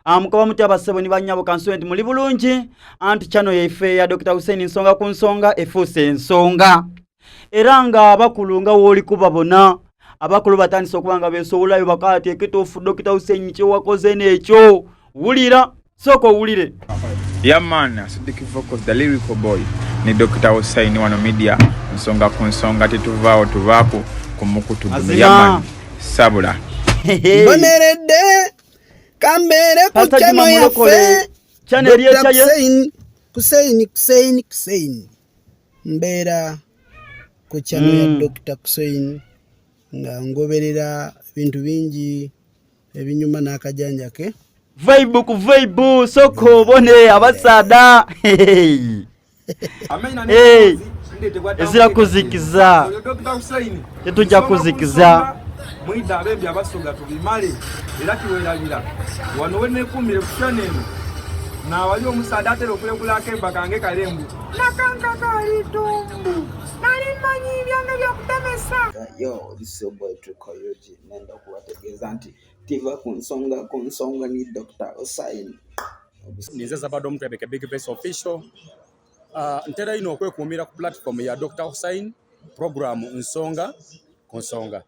Mukoba mutya bassebo ni bannyabo, kansube nti muli bulungi. Anti channel yaife ya Dr. Hussein Nsonga ku Nsonga efuuse ensonga, era nga abakulu nga wooli kubabona abakulu batandise okuba nga besowolayo bakaati ekituufu Dr. Hussein kyewakoze n'ekyo. Wulira, sooka owulire. Yeah man, Acidic Vocals, the lyrical boy ni Dr. Hussein wano media nsonga ku nsonga, tetuvaawo tuvaaku ku mukutu guno. Mazima. Yeah man, sabula. Mboneredde kambeere ku Pastor channel Juma Mulokole, yaffe channel eri Dr. etya ye? Hussein, Hussein, Hussein, Hussein. Mbeera ku channel ya Dr. Hussein nga ngoberera ebintu bingi ebinyuma n'akajanja ke. Vibe ku vibe, sooka obone abasaada. Hey, ezira kuzikiza, tetujja kuzikiza. Mwida abembi abasoga tubimale era tiwerabira wano wenekumire ku channel eno nawali omusaada atera okulekulako emba kange kalembu nakanka kalitumbu nali manyi byange byakutemesa. Yo, this is your boy Trico Yuji. Nenda kubategeeza nti tiva ku nsonga ku nsonga ni Dr. Hussein. Ninze Zabado Omutwebeke, Big Face Official. Ntera ino okwekuumira ku platform ya Dr. Hussein, program Nsonga ku Nsonga.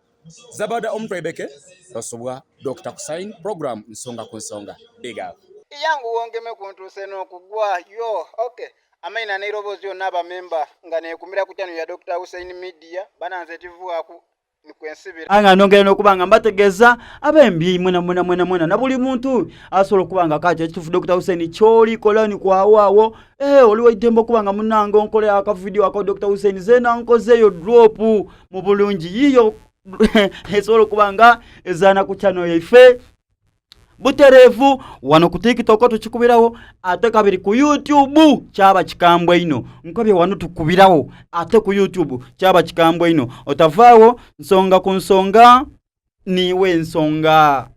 Zabada Omutwebeke tosubwa Dr. Hussein, program Nsonga ku Nsonga. Big up. Yangu wongeme kuntuuse n'okugwa yo. Okay, amaina n'eroboozi yonna abamemba nga neekumira ku channel ya Dr. Hussein Media bananze tivuaku nikwensibira. Nga nongera n'okuba nga mbategeeza abembi mwena mwena mwena mwena na buli muntu asobola okuba nga kati ekituufu Dr. Hussein kyolikola ni kwawaawo. Oli waidembe okuba nga munange onkolera akavidiyo aka Dr. Hussein zeena nkozeeyo drop mu bulungi yiyo esobola okuba nga ezaana ku channel yaife butereevu wano ku TikTok tukikubirawo, ate kabiri ku YouTube kyaba kikambwe ino. Nkobye wano tukubirawo, ate ku YouTube kyaba kikambwe ino. Otavaawo, Nsonga ku Nsonga niwe ensonga.